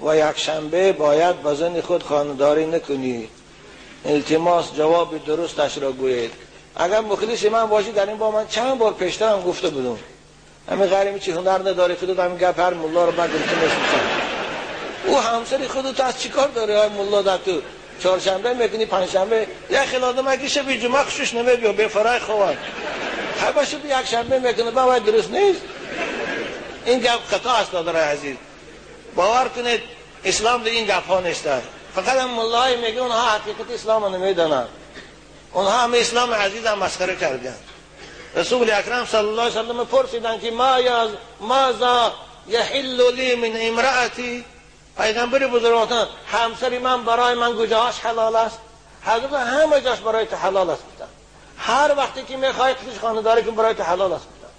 و یکشنبه باید با زن خود خانه‌داری نکنی. التماس جواب درستش را گویید. اگر مخلص من باشی در این با من چند بار پیشترم گفته بودم. همین غریبی چی هنر نداری خودت همین گپ هر ملا رو بعد میشناسم. او همسری خودت از چیکار داری های ملا در تو چهارشنبه میکنی پنجشنبه یک خیلی آدم اگه شب جمعه خوشش نمیاد به فرای خوان. هر شب یک شنبه میکنه با درست نیست. این گپ خطا است دادر عزیز. باور کنید اسلام در این گپ ها نیست. فقط هم ملای میگه اونها حقیقت اسلام رو نمیدانند. اونها هم اسلام عزیز هم مسخره کردن. رسول اکرم صلی الله علیه وسلم پرسیدن که ماذا یحل لی من امرأتی؟ پیغمبر بزرگوار همسری من برای من کجاش حلال است؟ حضرت همه جاش برای تو حلال است گفتن. هر وقتی که میخوای خودش خانه داری کن برای تو حلال است گفتن.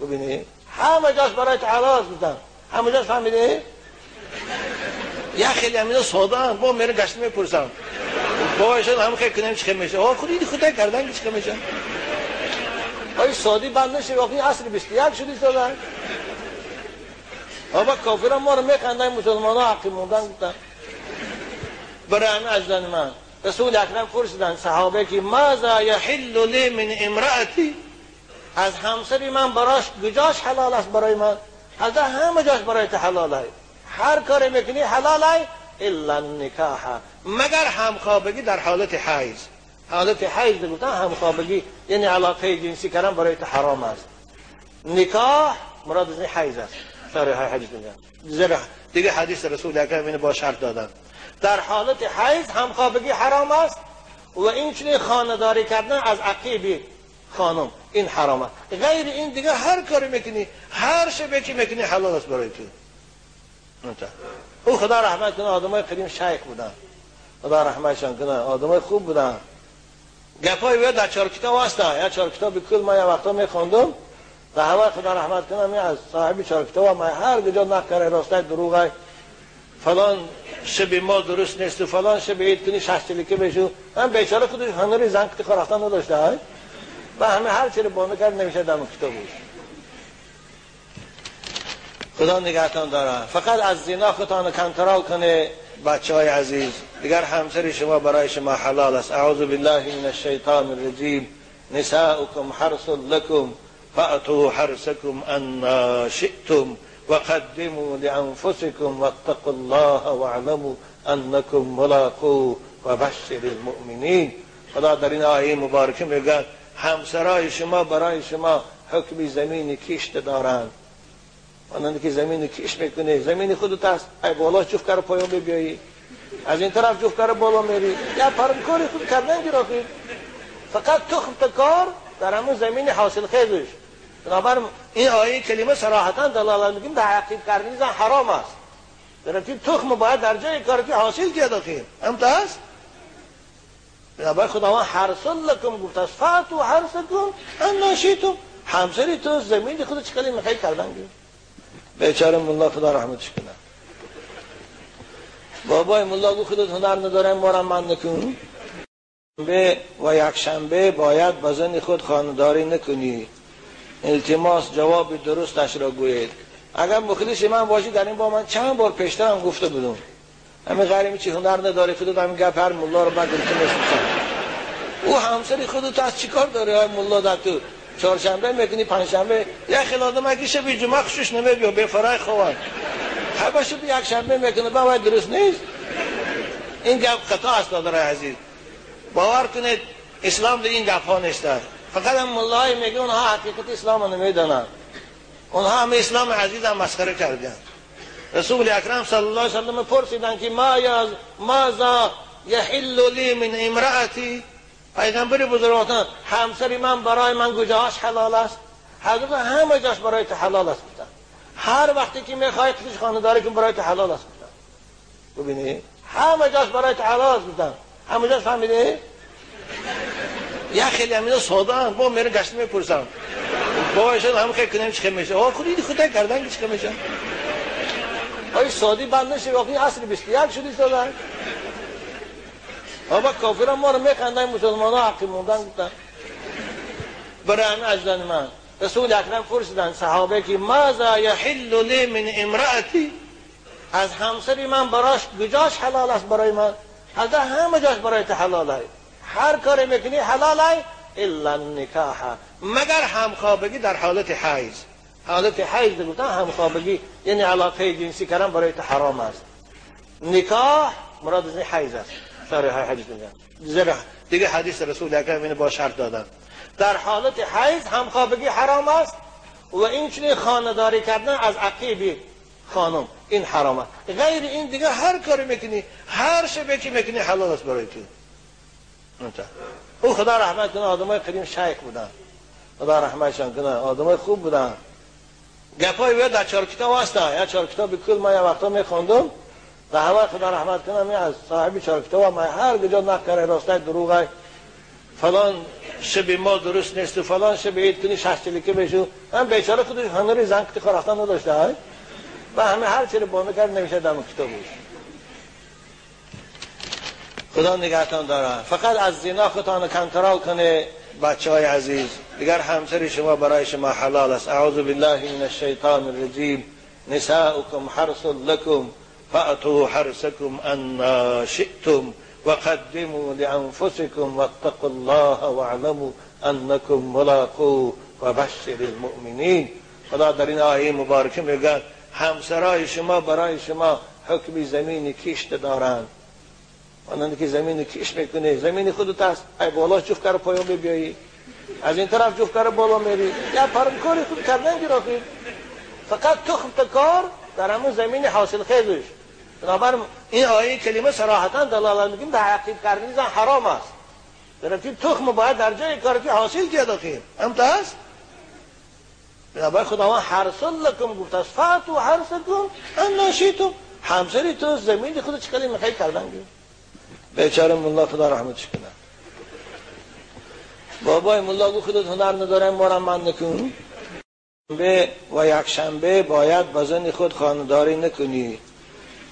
ببینی همه جاش برای تو حلال است گفتن. همه جاش فهمیدی؟ یا خیلی همینا ساده هم با میره گشت میپرسم. بابایشان هم خیلی کنیم چه میشه؟ آه خودی خدا کردن که چه میشه؟ آی سادی بند نشه واقعی عصر 21 شدی ساده. آبا کافران ما رو میخندن مسلمان ها عقیم موندن گفتن. برای همه عزیزان من رسول اکرم پرسیدن صحابه که ماذا یحل لی من امرأتی؟ از همسری من براش کجاش حلال است برای من؟ از همه جاش برای تو حلال است. هر کاری میکنی حلال است الا النکاح، مگر همخوابگی در حالت حیض. حالت حیض گفتن همخوابگی یعنی علاقه جنسی کردن برای تو حرام است. نکاح مراد از حیض است. شرح حدیث میگن. دیگه حدیث رسول اکرم اینو با شرط دادن. در حالت حیض همخوابگی حرام است و این چنین خانه‌داری کردن از عقیب خانم این حرام است. غیر این دیگه هر کاری میکنی هر شبه که میکنی حلال است برای تو. او خدا رحمت کنه آدمای قدیم شیخ بودن. خدا رحمتشان کنه آدمای خوب بودن. گپای وی در چهار کتاب هست. یا چهار کتاب کل ما یه وقتا میخوندم و هوا خدا رحمت کنه می از صاحب چهار کتاب ما هر کجا نقره راستای دروغ فلان شب ما درست نیست و فلان شب عید کنی شش چلیکه بشو. من بیچاره خودش هنری زن که رفتن نداشته های و همه هر چی رو بانه کرد نمیشه دم کتاب بود. خدا نگهتان داره. فقط از زنا خودتان کنترل کنه بچه های عزیز. دیگر همسر شما برای شما حلال است. اعوذ بالله من الشیطان الرجیم. نساؤکم حرث لکم فأتوا حرثکم انا شئتم وقدموا لانفسکم واتقوا الله واعلموا انکم ملاقوه وبشر المؤمنین. خدا در این آیه مبارکه میگه همسرای شما برای شما حکم زمین کشت دارند. آنان که زمین کش میکنه زمین خودت است، ای بالا جفت کار پایان بیایی از این طرف جفت کار بالا میری یا پرم کاری خود کردن گیراخی فقط تخم تکار در همون زمین حاصل خیزش. بنابر این آیه کلمه صراحتا دلالت میکنه در عقیب کردن زن حرام است. در تخم باید در جای کاری که حاصل کرد آخی هم تا است. بنابر خداوند حرث لکم گفت است فاتو حرثکم ان شئتم. همسری تو زمین خودت چیکار میخوای کردن گیر. بیچاره ملا خدا رحمتش کنه. بابای ملا گفت خودت هنر ندارم مارم من نکن. شنبه و یک شنبه باید با زن خود خانه‌داری نکنی. التماس جواب درستش را گویید. اگر مخلص من باشی در این با من چند بار پیشترم گفته بودم. همین غریبی چی هنر نداری خودت همین گپ هر ملا رو بعد میشناسم. او همسری خودت از چیکار داری های ملا در تو چهارشنبه میکنی پنجشنبه یک خیلی آدم اگه شب جمعه خوشش نمیاد به فرای خوان. هر شب یک شنبه میکنه با درست نیست. این گپ خطا است دادر عزیز. باور کنید اسلام در این گپ ها نیست. فقط هم ملای میگه اونها حقیقت اسلام رو نمیدانند. اونها هم اسلام عزیز هم مسخره کردن. رسول اکرم صلی الله علیه وسلم پرسیدن که ماذا یحل لی من امرأتی؟ پیغمبر بزرگوار همسری من برای من کجاش حلال است؟ حضرت همه جاش برای تو حلال است گفتن. هر وقتی که میخوای خودش خانه داری کن برای تو حلال است گفتن. ببینی همه جاش برای تو حلال است گفتن. همه جاش فهمیدی؟ یا خیلی همینا ساده هم با میره گشت میپرسم. بابایشان هم خیلی کنیم چه میشه؟ آه خودی خدا کردن که چه میشه؟ آی سادی بند نشه واقعی عصر 21 شدی ساده. آبا کافران ما رو میخندن مسلمان ها عقیم موندن گفتن. برای همه عزیزان من رسول اکرم پرسیدن صحابه که ماذا یحل لی من امرأتی؟ از همسری من براش کجاش حلال است برای من؟ حضرت همه جاش برای تو حلال است. هر کاری میکنی حلال است الا النکاح، مگر همخوابگی در حالت حیض. حالت حیض گفتن همخوابگی یعنی علاقه جنسی کردن برای تو حرام است. نکاح مراد از حیض است. شارح حدیث میگن دیگه حدیث رسول اکرم اینو با شرط دادن. در حالت حیض همخوابگی حرام است و این چنین خانه‌داری کردن از عقیب خانم این حرام است. غیر این دیگه هر کاری میکنی، هر شبکی میکنی حلال است برای تو. او خدا رحمت کنه آدمای قدیم شیخ بودن، خدا رحمتشان کنه آدمای خوب بودن. گپای وی در چهار کتاب هست، یا چهار کتاب کل ما یه وقتا میخوندم در هوا خدا رحمت کنه می از صاحب چهار کتاب ما هر کجا نقل کرده راسته دروغ، فلان شب ما درست نیست و فلان شب عید کنی شش چلیکه بشو. هم بیچاره خودش هنری زنگ رفتن نداشته و همه هر چی رو بانه کرد نمیشه دم کتابش. خدا نگهتان داره. فقط از زنا خودتان کنترل کنه بچه های عزیز، دیگر همسر شما برای شما حلال است. اعوذ بالله من الشیطان الرجیم. نساؤکم حرث لکم فأتوا حرثکم انا شئتم وقدموا لانفسکم واتقوا الله واعلموا انکم ملاقوه وبشر المؤمنین. خدا در این آیه مبارکه میگه همسرای شما برای شما حکم زمین کشت دارند. آنان که زمین کش میکنه زمین خودت است، ای بالا جفت کار پایان بیایی، از این طرف جفت کار بالا میری، یا پرمکاری خود کردن گرافی. فقط تخم تکار در همون زمین حاصل خیزش. بنابراین این آیه کلمه صراحتا دلالت میکنه در عقیب کردن زن حرام است. در تخم باید در جای کاری که حاصل کرد آخیر هم تا است. بنابراین خداوند حرث لکم گفت است، فاتو حرثکم ان شئتم. همسری تو زمین خود چکلی میخوای کردن گیر. بیچاره ملا خدا رحمتش کنه. بابای ملا گفت خودت هنر ندارم مارم من نکن. و یک شنبه باید با زن خود خانه‌داری نکنی.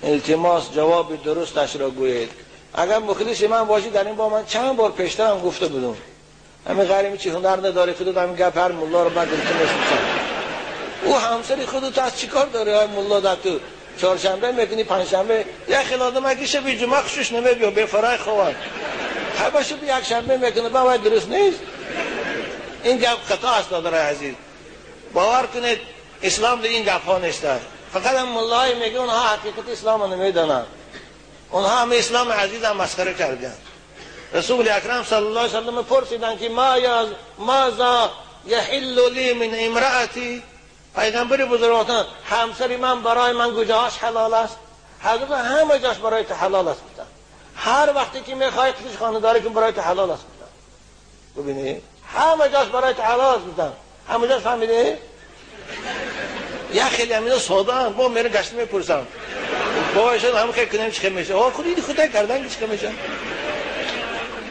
التماس جواب درستش را گویید. اگر مخلص من باشی در این با من چند بار پیشتر هم گفته بودم. همین غریبی چی هنر نداری خودت همین گپ هر ملا رو بعد گرفته نشستم. او همسری خودت از چیکار داره های ملا در تو چهارشنبه میکنی پنجشنبه یک خیلی آدم اگه شب جمعه خوشش نمیاد به فرای خوان همه شب یک شنبه میکنه بابا درست نیست. این گپ خطا است دادرای عزیز. باور کنید اسلام در این گپ ها نیست. فقط هم ملای میگه اونها حقیقت اسلام رو نمیدانند. اونها هم اسلام عزیز هم مسخره کردن. رسول اکرم صلی الله علیه و سلم پرسیدن که ماذا یحل لی من امرأتی. پیغمبر بزرگوار همسری من برای من کجاش حلال است؟ حضرت همه جاش برای تو حلال است گفتن. هر وقتی که میخوای خودش خانه داری کن برای تو حلال است گفتن. ببینی همه جاش برای تو حلال است گفتن. همه جاش فهمیده؟ یا خیلی همینا ساده هم با میره گشت میپرسم بابایشان هم خیلی کنیم چه میشه؟ آه خودی خدای کردن چه میشه؟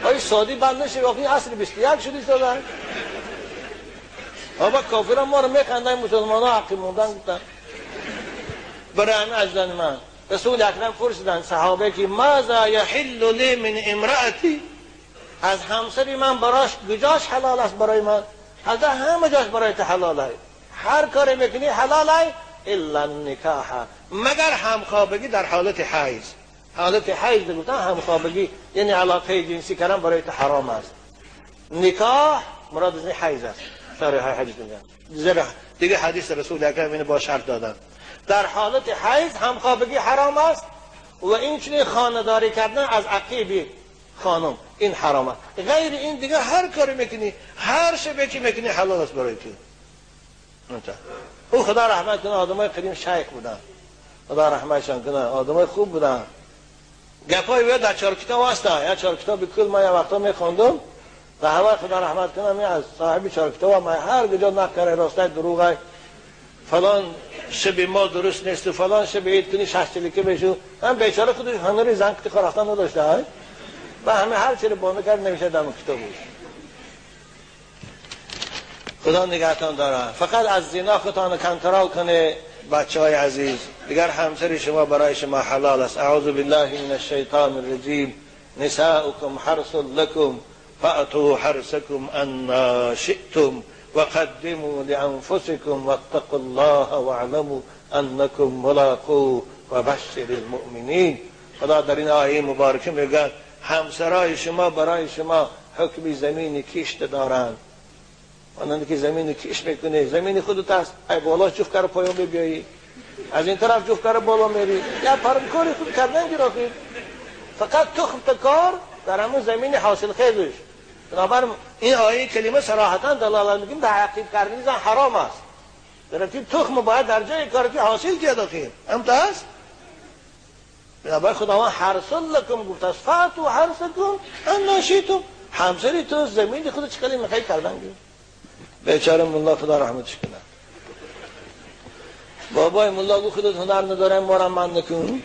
آی سادی بند نشه واقعی عصر 21 شدی ساده. بابا کافران ما رو میخندن مسلمان ها حقی موندن گفتن. برای همه عزیزان من رسول اکرم پرسیدن صحابه که ماذا یحل لی من امرأتی، از همسری من براش کجاش حلال است برای من؟ حضرت همه جاش برای تو حلال است. هر کاری میکنی حلال است الا النکاح، مگر همخوابگی در حالت حیض. حالت حیض گفتن همخوابگی یعنی علاقه جنسی کردن برای تو حرام است. نکاح مراد از حیض است. شارح حدیث میگن دیگه حدیث رسول اکرم اینو با شرط دادن. در حالت حیض همخوابگی حرام است و این چنین خانه‌داری کردن از عقیب خانم این حرام است. غیر این دیگه هر کاری میکنی هر شبکی میکنی حلال است برای تو. او خدا رحمت کنه آدمای قدیم شیخ بودن، خدا رحمتشان کنه آدمای خوب بودن. گپای وی در چهار کتاب هست، یا چهار کتاب کل ما یه وقتا میخوندم در هوا خدا رحمت کنه می از صاحب چهار کتاب ما هر کجا نقل کرده راسته دروغ، فلان شب ما درست نیست و فلان شب عید کنی شش چلیکه بشو. هم بیچاره خودش هنری زنگ رفتن نداشته و همه هر چی رو بانه کرد نمیشه دم کتابش. خدا نگهتان داره. فقط از زنا خودتان کنترل کنه بچه های عزیز، دیگر همسر شما برای شما حلال است. اعوذ بالله من الشیطان الرجیم. نساؤکم حرث لکم فأتوا حرثکم انا شئتم وقدموا لانفسکم واتقوا الله واعلموا انکم ملاقوه و بشر المؤمنین. خدا در این آیه مبارکه میگه همسرای شما برای شما حکم زمین کشت دارند. آنان که زمین کشت میکنه، زمین خودت است، ای بالا جفت کار پایان بیایی، از این طرف جفت کار بالا میری، یا پرمکاری خود کردن گرافی، فقط تخم تکار در همون زمین حاصل خیزش. بنابراین این آیه کلمه صراحتا دلالت میکنه در عقیب کردن زن حرام است. در تخم باید در جای کاری که حاصل کرد آخر هم تا است. بنابراین خداوند حرث لکم گفت است، فاتو حرثکم ان شئتم. همسری تو زمین خود چکلی میخوای کردن گیر. بیچاره ملا خدا رحمتش کنه. بابای ملا گفت خودت هنر ندارم مارم من نکن.